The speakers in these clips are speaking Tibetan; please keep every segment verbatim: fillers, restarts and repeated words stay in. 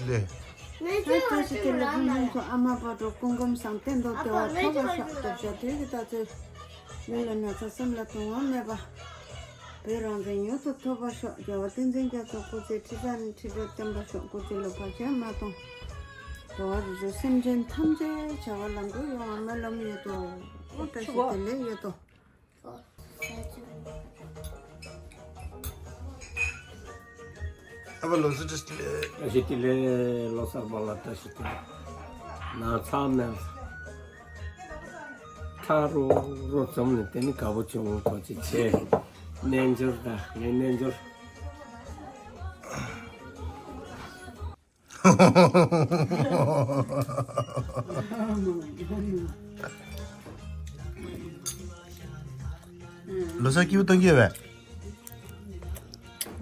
ལེ། ད་བཀྲ་ཤིས་བདེ་ལེགས་ཕུན་སུམ་ཚོགས། ཨ་མ་བག་དྲོ་སྐུ་ཁམས་བཟང་། བརྟན་དང་བདེ་བ་ཐོབ་པར་ཤོག། བདེ་བྱ་དུས་ཀྱི་ལྟ་ཚུལ། མི་ལ་ན་ཚ་སེམས་ལ་གདུང་བ་མེད་པ། བོད་རང་བཙན་མྱུར་དུ་ཐོབ་པར་ཤོག། རྒྱལ་བ་བསྟན་འཛིན་རྒྱ་མཚོ་སྐུ་ཚེ་ཁྲི་ཕྲག་ནས་ཁྲི་ཕྲག་བརྟན་པར་ཤོག། སྐུ་ཚེ་ལ་བར་ཆད་མ་གཏོང་། འགྲོ་བ་རིགས་དྲུག་སེམས་ཅན་ཐམས་ཅད་བྱ་བ་ལམ་འགྲོ་ཡོང་བ་སྨོན་ལམ་ཡོད་དོ། བཀྲ་ཤིས་བདེ་ལེགས་ཡོད་དོ། ཨ་ཕ་ལོ་སི་ཏི་ལེ། བཀྲ་ཤིས་བདེ་ལེགས། ལོ་གསར་པ་ལ་བཀྲ་ཤིས་བདེ་ལེགས། ན་ཚ་མེད། ཁྲ་རོ་རོ་འཛོམས་ནས་དེ་ནི་དགའ་པོ་བྱུང་། ཐུགས་རྗེ་ཆེ། རྣལ་འབྱོར་དང་ངའི་རྣལ་འབྱོར། ལོ་གསར་སྐྱིད་པོ་གཏོང་གི་ཡོད་པས།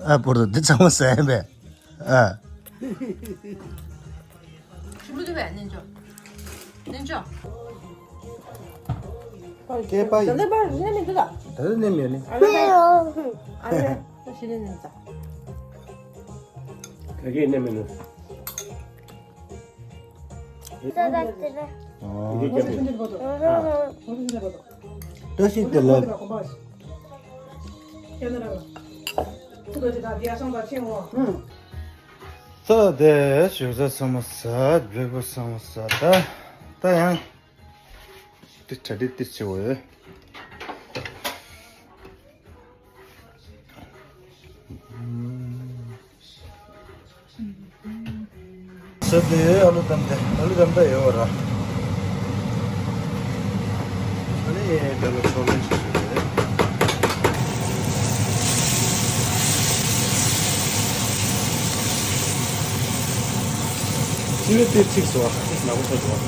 ཨ་བོར་དུ་འདི་ཚང་མ་ཟ་ཡིན་པས། ཨ། ཞིམ་པོ་འདུག་པས་ནན་ཅོ། ནན་ཅོ། སྐྱེས་པ་ཡིན། ད་ལྟ་པར་ནས་མི་འདུག་ལ། ད་ལྟ་ནས་མེད་ནི། ཨ་ལ་ཨ་ལ་ཞི་ལི་ནན་ཙ། ད་གིན་ནས་མེད་ནི། ད་ད་ད་ད། འདི་རྒྱབ་ནས། བཀྲ་ཤིས་བདེ་ལེགས། ས་དེ་ཞོགས་ཟ་ཚང་མ་ཟ། འབྲས་བུ་ཚང་མ་ཟ། ད་ད་ཡང་དེ་གྲ་སྒྲིག་དེ་བྱེད་འོས། ས་དེ་ཨ་ལུ་དམ་དེ་ཨ་ལུ་དམ་ད་ཡོད་ར། ཨ་ནི་ད་ལོ་ཚོ་ལེན་ཞིག་རེད། ཅི་ལི་དེ་ཚིག་སོ་ནག་པོ་ཚོ་འགྲོ།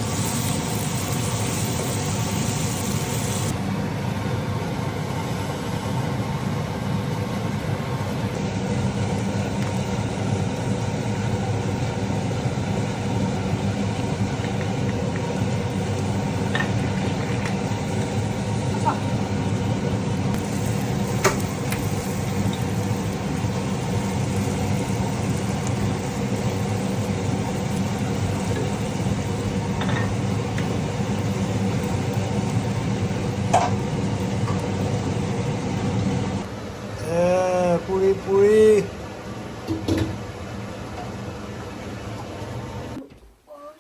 ཨེ། པུ་རི་པུ་རི།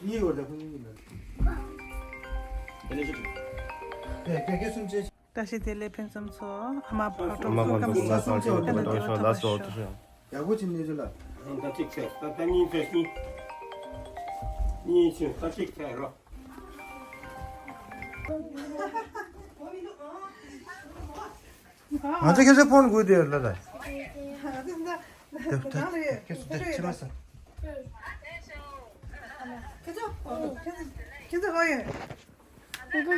གཉིས་ཡོད་ད་ཁོ་གཉིས་ཡིན་ན། བཀྲ་ཤིས་བདེ་ལེགས་ཕུན་སུམ་ཚོགས། ཨ་མ་བག་དྲོ་སྐུ་ཁམས་བཟང་། བརྟན་དང་བདེ་བ་ཐོབ་པར་ཤོག། ཡག་པོ་བྱིན་ནས་ཚུལ་ལ། ད་གཅིག་བྱས། ད་ད་གཉིས་བྱས་གཉིས། གཉིས་བྱས་ད་གཅིག་བྱས་རོ། ང་ཚོ་ཁྱེད་ཚོའི་ཕོན་དགོས་དེ་ལ་ལ། ཁྱེད་ཚོ་དེ་ཕྱི་མ་ས། ཁྱེད་ཚོ་ཁྱེད་ཚོ་ཁ་ཡོད། བཀྲ་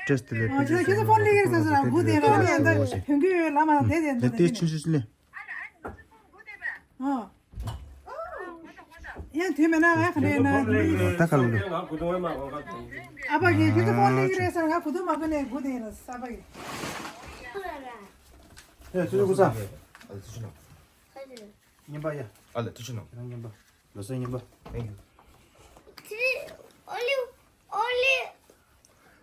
ཤིས་བདེ་ལེགས། ཨ། ཁྱེད་ཚོ་ཁྱེད་ཚོ་ཕོན་སླེབས་ཀྱི་རེད་ཟེར་ཟེར་བུ་དེ་རང་ཡང་ད་གྱོན་གྱི་ཡོད་ལ་མ་དེ་དེ་དེ་དེ་ཆུང་ཆུང་ལེ། ཨ། ཡང་དུས་མེད་ན་ང་ག་རེ་ན། ད་ག་ལ། ཨ་ཕ་གིས་ཁྱེད་ཚོ་ཕོན་སླེབས་ཀྱི་རེད་ཟེར། ང་བུ་དུ་མ་ཕུ་ནས་སྒུག་བསྡད་ཡིན་ལ། ཨ་ཕ་གིས། ཨེ་ཆུ་ཚོད་ཀུ་ས། ཨ་ལ་ཆུ་ནང་། ཉན་པ་ཡ། ཨ་ལ་ཆུ་ནང་། ཁྱེད་རང་ཉན་པ། ལོ་སེ་ཉན་པ། Thank you. Three, only, only.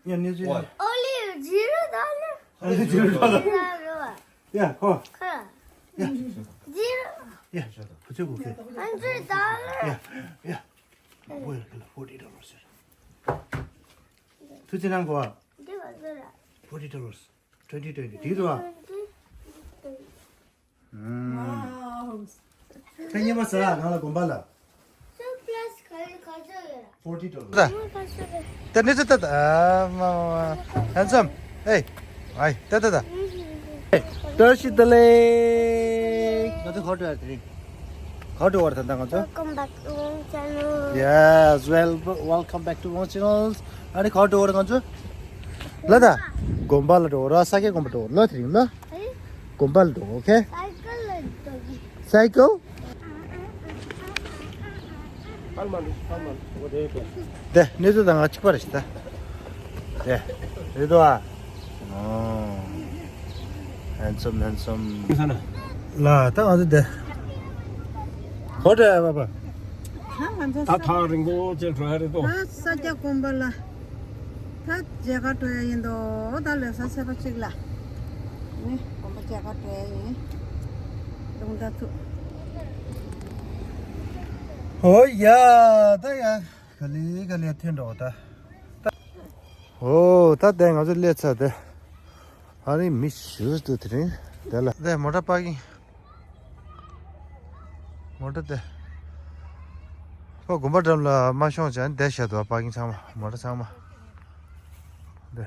ཉན་ནི་ཆུ། What? Only zero dollar. Only zero dollar. Zero dollar. Yeah, ཁོ། ཁ། Yeah. Zero. Yeah. བུ་ཚོད་གུ་ཁེ། Hundred dollar. Yeah, yeah. ཨོ་ཡ་ཁ་ལ་forty dollars ཟེར། ཐུགས་རྗེ་གནང་གོ། འདི་བ་ཟེར། Forty dollars. Twenty twenty དེ་རུ་བ། Wow. ད་ཉི་མ་ཟ་ལ་ང་ལ་དགོན་པ་ལ། Surplus ག་རེ་ག་ཚོད་ཡོད་ར། Forty dollars. ད་ཉི་མ་ག་ཚོད་རེད། ད་ནི་ད་ད་ད་ཨ་མ་མ་handsome. Hey. ཨའི་ད་ད་ད། བཀྲ་ཤིས་བདེ་ལེགས། ང་ཚོ་ག་པར་འགྲོ་ཡ་དེ་རིང་། ག་པར་འགྲོ་བར་ད་ལྟ་ང་ཚོ། Welcome back to my channel. Yes, well, welcome back to my channel. ཨ་ནི་ག་པར་འགྲོ་བར་ང་ཚོ། ལ་ད། དགོན་པ་ལ་འགྲོ་བར། ས་སྐྱ་དགོན་པ་འགྲོ་བར་ལ་དེ་རིང་ལ། དགོན་པ་ལ་འགྲོ། Okay. Cycle ལ་འགྲོ་གི། Cycle? དེ་གནས་ཚུལ་དང་ང་གཅིག་པ་རེད་ཤི་ད། དེ་རེད་དོ་ཨ། ཨོ། handsome handsome. ལ་ད་ང་ཚོ་དེ། ཧོ་དེ་བ་བ། ད་ང་ཚོ་ད་ས་ཐག་རིང་པོ་ཅིག་འགྲོ་ཡ་རེད་དོ། ད་ས་སྐྱ་དགོན་པ་ལ་ད་མཇལ་ཁ་འགྲོ་ཡ་ཡིན་དོ། ད་ལོ་གསར་ཚེས་པ་གཅིག་ལ་ནི་དགོན་པ་མཇལ་ཁ་འགྲོ་ཡ་ཡིན། རྡུང་ད་ཚུགས། ཨོ་ཡ། ད་ཡ་ག་ལེ་ག་ལེ་ཐོན་འགྲོ་ད། ཨོ་ད་དེ་ང་ཚོ་སླེབས་ཚར་དེ། ཨ་རི་མི་ཞུ་འདུག་དེ་རིང་དེ་ལ་དེ་མོ་ཊ་པར་ཀིང་། མོ་ཊ་དེ། ཁོ་དགོན་པ་འགྲམ་ལ་མ་ཤོང་ཅང་བསྡད་བཞག་འདུག་པར་ཀིང་ཚང་མ། མོ་ཊ་ཚང་མ། དེ།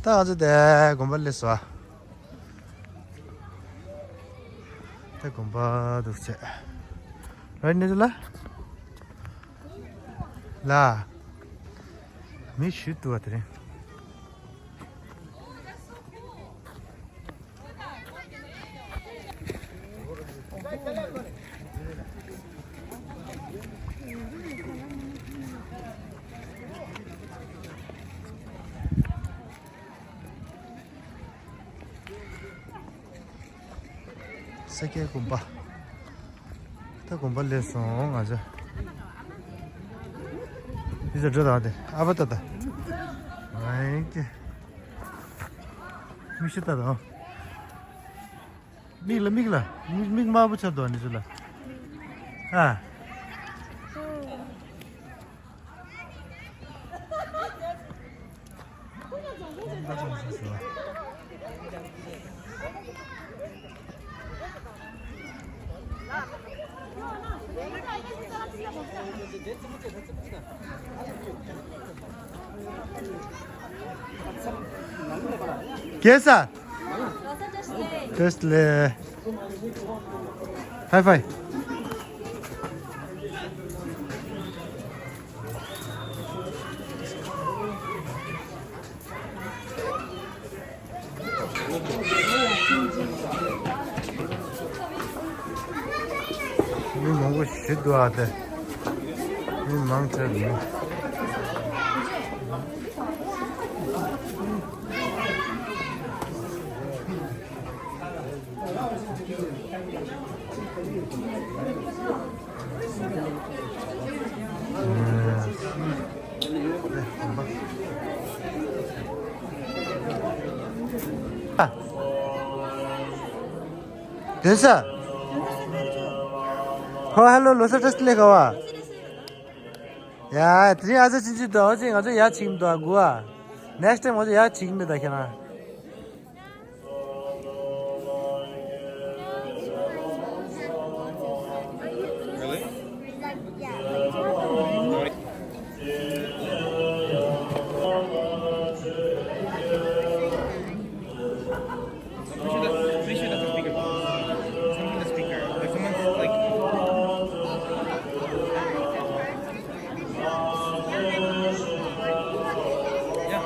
ད་ང་ཚོ་དེ་དགོན་པ་སླེབས་སོང་། དེ་དགོན་པ་འདུག་ཟེར། ར་ནི་ལ། ལ། མི་ཞུ་འདུག་པ་དེ་རིང་། ས་སྐྱའི་དགོན་པ། ད་དགོན་པ་སླེབས་སོང་ང་ཚོ། འདི་ཚོ་འགྲོ་དང་དེ་ཨ་ཕ་ཏ་ཏ། ཨེ་ཀྱེ། མིག་ཤེལ་ལྟ་དང་། མིག་ལ་མིག་ལ་མིག་མིག་དམར་པོ་ཆགས་འདུག་ཨ་ནི་ཚོ་ལ། ཨ། གེ་སར། བཀྲ་ཤིས་བདེ་ལེགས། ཧའི་ཕའི། མི་མང་པོ་ཞིག་འདུག་ཨ་དེ། མི་མང་ཆེ་མི། དེ་ས། ཧོ་ཧེ་ལོ། ལོ་གསར་བཀྲ་ཤིས་བདེ་ལེགས། ག་བ། ཡ་དེ་རིང་ཨ་ཅག་ཅིན་ཅིན་འགྲོ་ཅིག་ང་ཚོ་ཡར་ཕྱིན་འདུག་ཨ། གུ་ཨ། Next time ང་ཚོ་ཡར་ཕྱིན་མི་ད་ཁྱེད་རང་། Really? They should, they should have the speaker. Something the speaker. Like someone's like. Yeah.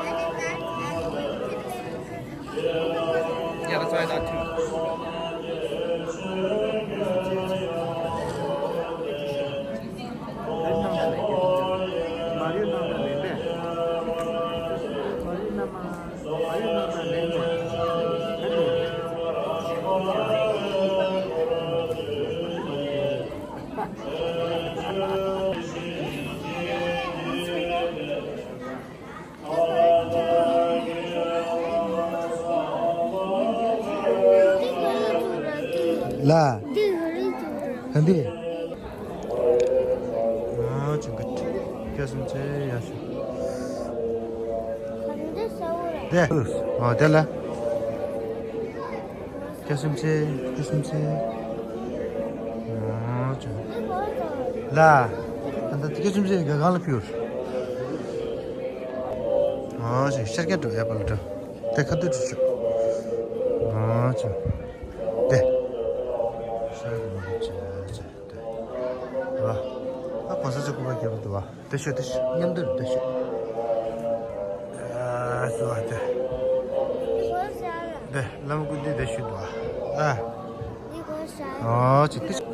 Yeah, that's what I thought too. ལ། ག་འདི། ཨ་ཅིག་གི། སྐྱེ་སུམ་ཚེ་ཡ་ཤུ། དེ། ཨ་དེ་ལ། སྐྱེ་སུམ་ཚེ། སྐྱེ་སུམ་ཚེ། ཨ་ཅིག་ལ། ཨ་ད་སྐྱེ་སུམ་ཚེ་ག་གང་ལ་ཕུལ། ཨ་ཅིག་ཤར་སྐྱ་འགྲོ་ཨེ་པལ་འགྲོ། དེ་ཁ་ཐུག་ཏུ་ཆུ། ཨ་ཅིག་དེ། ཤར་སྐྱ་འགྲོ་ཆུ་ཆུ་དེ། ཨ། ཨ་གོང་ས་མཆོག་སྐུ་པར་རྒྱབ་འདུག་བ། དེ་ཤོད་དེ་ཤོད་མཉམ་དུ་དེ་ཤོད། ཨ་སུ་བ་དེ། དེ་བླ་མ་སྐུ་མདུན་དེ་ཤོད་འདུག་བ། ཨ། ཨ་ཅིག་དེ་ཤོད།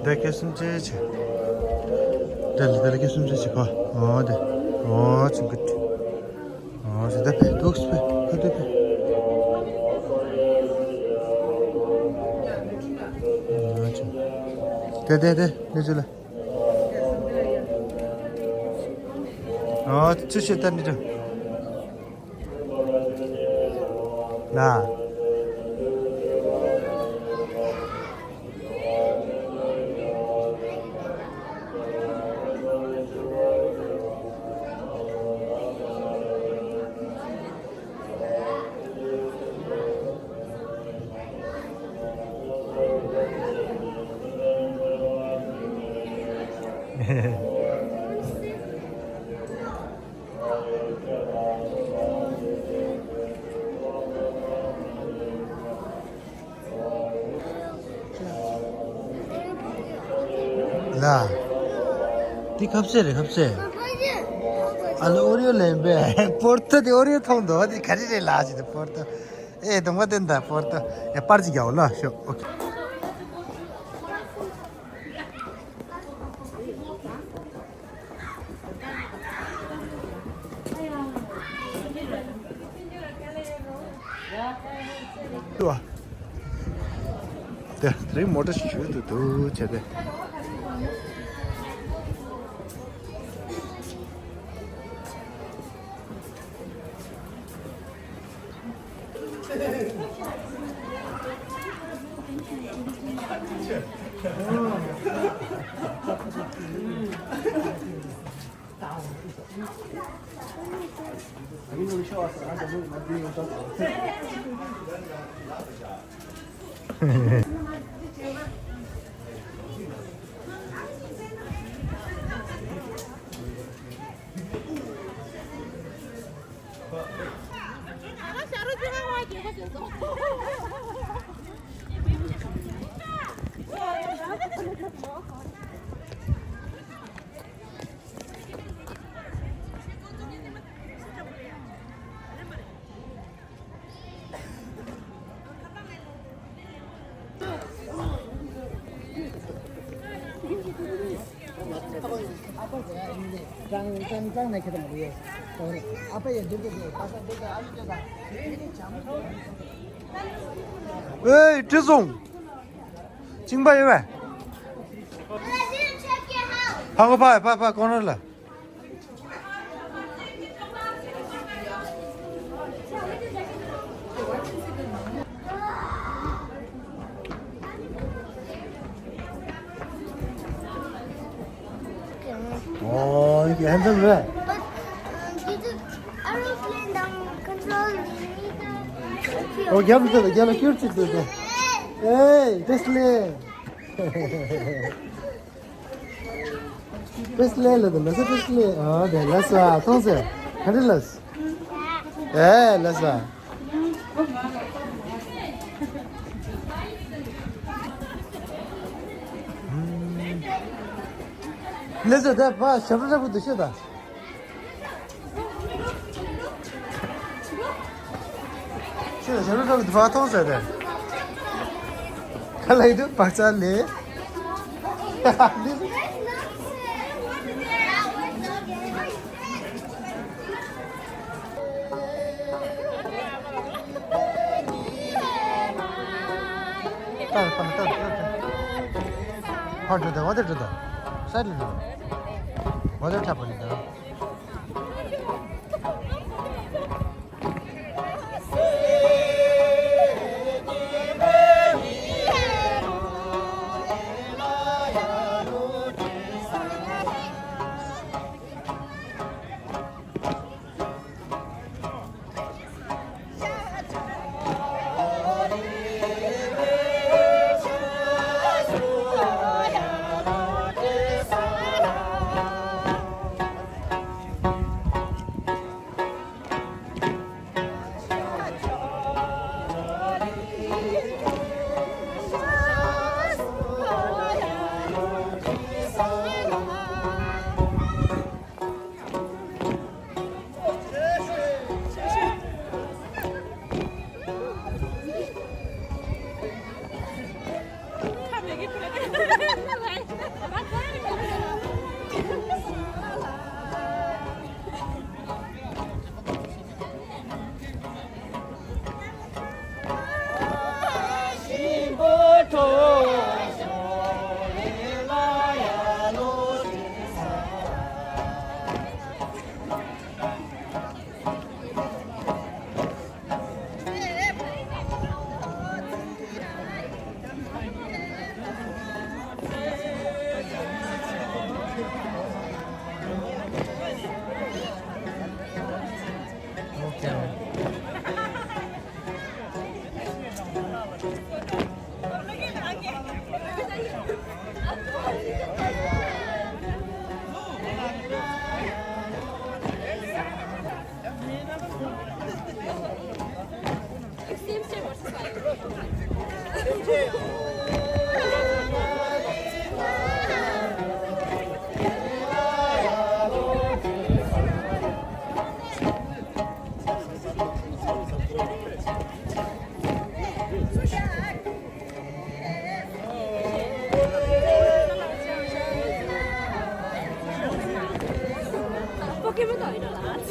ད་སྐད་གསུམ་ཅན་བྱས། ད་ལི་ད་ལི་སྐད་གསུམ་ཅན་བྱས་ཁོ། ཨོ་དེ། ཨོ་ཆུང་ཀུ། ཨོ་ཞེ་ད་ཕེ་ཏོག་སི་ཕེ་ཁ་ཏུ་ཕེ། ཨོ་ཆུང་། དེ་དེ་དེ་དེ་ཅུ་ལ། ཨོ་ཆུ་ཤེ་ད་ནི་ཅུ། ལ། ལ། འདི་ཁ་ཟས་རེད་ཁ་ཟས། ཨ་ལ་ཨོ་རི་ཡོ་ལེན་པས་པོར་ཏོ་འདི་ཨོ་རི་ཡོ་མཐོང་འདུག་འདི་ག་རེ་རེད་ལ་ཞེས་ཏེ་པོར་ཏོ། ཨེ་གདོང་པ་བསྟན་ད་པོར་ཏོ། ཡ་པར་ཅིག་རྒྱག་འོ་ལ་ཤོག་ཨོ་ཁེ། དེ་རིང་མོ་ཊ་ཞིག་ཞུ་འདུག་འདུག་བྱས་ཏེ། ཨེ་ཀྲི་སོང་། ཅིང་པ་ཡོད་པས། ཕ་གོ་ཕ་ཕ་ཕ་གོ་ནོར་ལ། ཨོ་ཡིན་གྱི་ཧན་ཙམ་རེད། But, um, due to aeroplane down control, we need to ཨོ་རྒྱབ་འདུག་རྒྱབ་ལ་སྐྱུར་ཅིག་འདུག་ཨེ་ཏེ་སི་ལེ། པེ་སི་ལེ་ལ་དང་ལ་ས་པེ་སི་ལེ། ཨ་དེ་ལ་ས་མཐོང་ཟེར། ག་འདྲ་ལ་ས། ཨེ་ལ་ས། ལ་ས་ད་ཕ་ཞབས་བྲོ་འདྲ་པོ་འདུག་ཤོད་ད། ཁྱོད་ཞབས་བྲོ་འདི་བ་མཐོང་ཟེར་ཏེ། ག་ལ་ཡི་འདུག་བག་ཆགས་ལས། ལྟ་ལྟ་ལྟ་ལྟ། ཕར་འགྲོ་དང་འོ་དེར་འགྲོ་དང་། སའི་ཌི་ལ་འགྲོ་དང་། འོ་དེར་འཁྲབ་པ་ཡིན་དང་།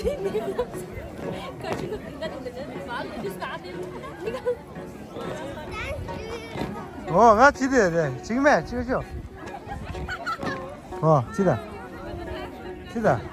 ཨོ་ང་ཅི་དེ་རེད། ཅིག་མེད་ཅིག་ཤོག་ཨོ་ཅི་ད། ཅི་ད།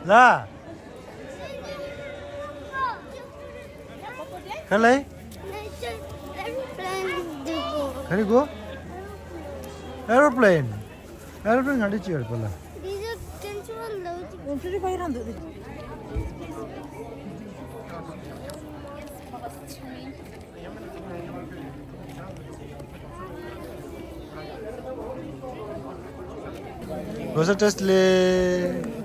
ལ། ག་ལེ། ག་རེ་གོ། ཨེ་རོ་པི་ལེན། ཨེ་རོ་པི་ལེན་ག་འདྲ་ཅིག་ཡོད་པ་ལ། ལོ་གསར་བཀྲ་ཤིས་བདེ་ལེགས།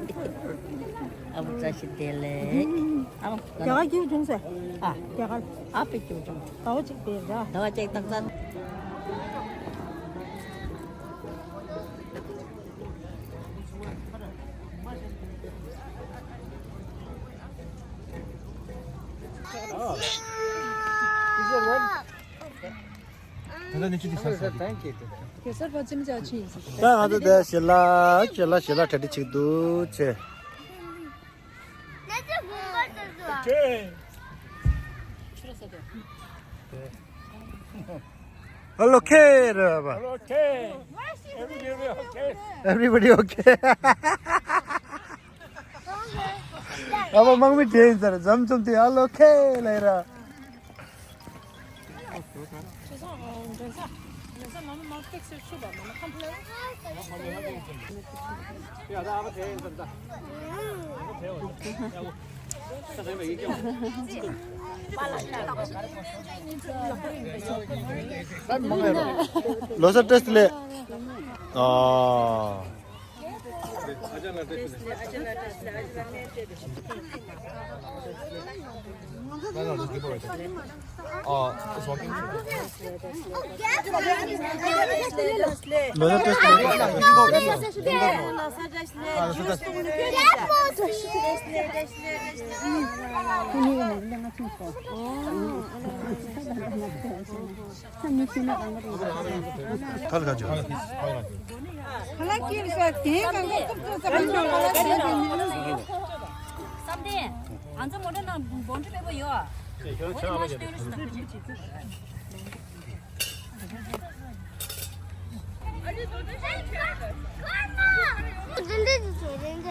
ཨ་བུ་བཀྲ་ཤིས་བདེ་ལེགས། ཨ་བུ། རྒྱ་གར་སྐྱིད་པོ་བྱུང་ཟེར། ཨ། རྒྱ་གར། ཨ་ཕའི་སྐྱིད་པོ་བྱུང་། ཟླ་བ་གཅིག་བསྡད་ར། ཟླ་བ་གཅིག་ཏག་ཏག་ད་ང་ཚོ་དེ་ཞལ་ལག་ཞལ་ལག་ཞལ་ལག་གྲ་སྒྲིག་བྱེད་འདུག་ཆེ། ཨ་ལོ་ཁེ་རེད་པ། Everybody okay? Everybody okay? ཨ་བ་དམག་མི་དེ་ཡིན་ཟེར་འཛོམས་འཛོམས་དེ་ཨ་ལོ་ཁེ་ལེ་ར། ལོ་གསར་བཀྲ་ཤིས་བདེ་ལེགས། ཨ། ཁ་ལ་ཁ་ཆོ། བསམ་གཏན། ང་ཚོ་མོ་ཊ་ནང་སྦོམ་ཁྲི་མེད་པ་ཡོད། འདི་འདྲས་ཀྱི་བྱས། འདི་འདྲས། ཨ། འདི་འདྲས་ཀྱི་བྱས།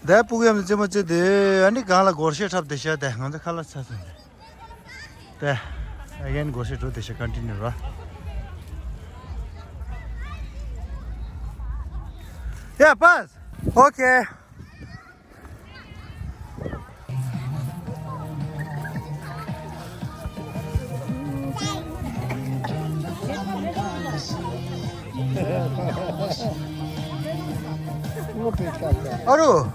དེ་ཕྲུ་གུ་ཡམ་རྩེད་མོ་རྩེ་དེ་ཨ་ནི་གང་ལ་སྒོར་གཞས་འཁྲབ་དེ་བཤད་དེ་ང་ཚོ་ཁ་ལག་ཚ་སོང་། དེ་ཨ་གན་སྒོར་གཞས་འགྲོ་དེ་བཤད་ཀོན་ཊི་ནིའུ་ར། Yeah, pass. Okay. ཨ་རུ།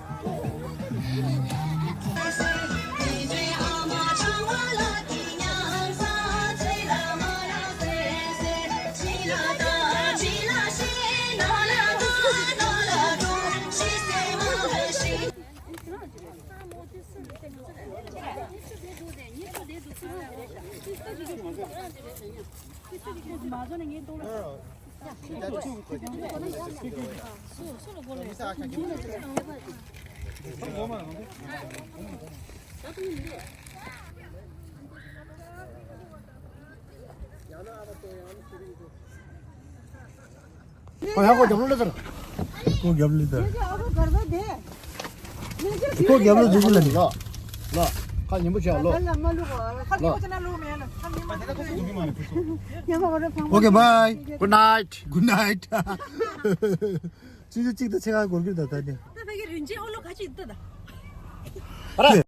ཁོ་ཡང་ཁོ་རྒྱབ་ལོགས་ལ་ཟེར། ཁོ་རྒྱབ་ལོགས་ལ་ཟེར། ཁོ་རྒྱབ་ལོགས་འདུག་ལ་ནི། ལོ། ལོ། ཁ་ཉིན་པོ་བྱས་ལོ། ལོ། Okay, bye. Good night. Good night. ཆུ་ཚོད་གཅིག་དང་ཕྱེད་ཀ་འགོར་གྱི་ད་ད་ནི། ད་ཕ་གི་རིན་ཆེན་ཨོ་ལོ་ག་ཅིག་ད་ད།